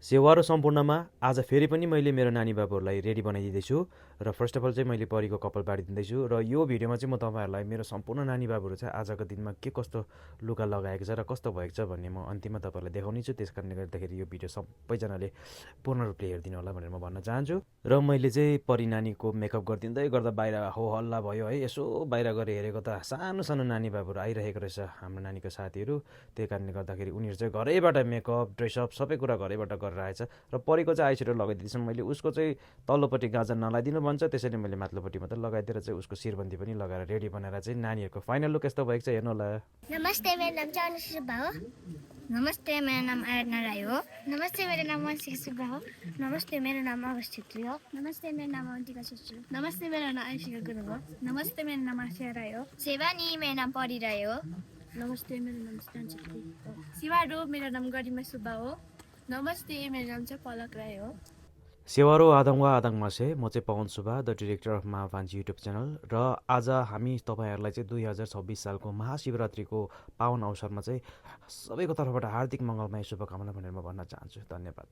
सेवा र सम्पूर्णमा आज फेरि पनि मैले मेरो नानी बाबुहरूलाई रेडी बनाइदिँदैछु र फर्स्ट अफ अल चाहिँ मैले परीको कपाल पारिदिँदैछु र यो भिडियोमा चाहिँ म तपाईँहरूलाई मेरो सम्पूर्ण नानी बाबुहरू चाहिँ आजको दिनमा के कस्तो लुगा लगाएको छ र कस्तो भएको छ भन्ने म अन्तिममा तपाईँहरूलाई देखाउने छु। त्यस कारणले गर्दाखेरि यो भिडियो सबैजनाले पूर्ण रूपले हेरिदिनु होला भनेर म भन्न चाहन्छु। र मैले चाहिँ परी नानीको मेकअप गरिदिँदै गर्दा बाहिर हो हल्ला भयो है। यसो बाहिर गएर हेरेको त सानो सानो नानी बाबुहरू आइरहेको रहेछ हाम्रो नानीको साथीहरू। त्यही कारणले गर्दाखेरि उनीहरू चाहिँ घरैबाट मेकअप ड्रेसअप सबै कुरा घरैबाट गरेर आएछ र परीको चाहिँ आइसेडो लगाइदिँदैछु मैले। उसको चाहिँ तल्लोपट्टि गाजर नलाइदिनु भन्छ, त्यसैले मैले माथिल्लोपट्टि मात्रै लगाइदिएर चाहिँ उसको शिरबन्दी पनि लगाएर रेडी बनाएर चाहिँ नानीहरूको फाइनल लुक यस्तो भएको छ, हेर्नु होला। नमस्ते, मेरो नाम चाहिँ अनुश्री सुब्बा हो। नमस्ते, मेरो नाम आराधना राई हो। नमस्ते, मेरो नाम मनसी सुब्बा हो। नमस्ते, मेरो नाम अगस्त छेत्री हो। नमस्ते, मेरो नाम अन्तिका छेत्री हो। नमस्ते, मेरो नाम आइसिका गुरुङ हो। नमस्ते, मेरो नाम आसिया राई हो। सेवानी, मेरो नाम परी राई हो। नमस्ते, मेरो नाम स्टान छेत्री हो। शिवारू, मेरो नाम गरिमा सुब्बा हो। नमस्ते, मेरो नाम चाहिँ पलक राई हो। सेवारो आदङ वा आदङ मसे, म चाहिँ Pawan Subba, the director of Mahabhanji YouTube channel. र आज हामी तपाईँहरूलाई चाहिँ 2026 सालको महाशिवरात्रिको पावन अवसरमा चाहिँ सबैको तर्फबाट हार्दिक मङ्गलमय शुभकामना भनेर म भन्न चाहन्छु। धन्यवाद।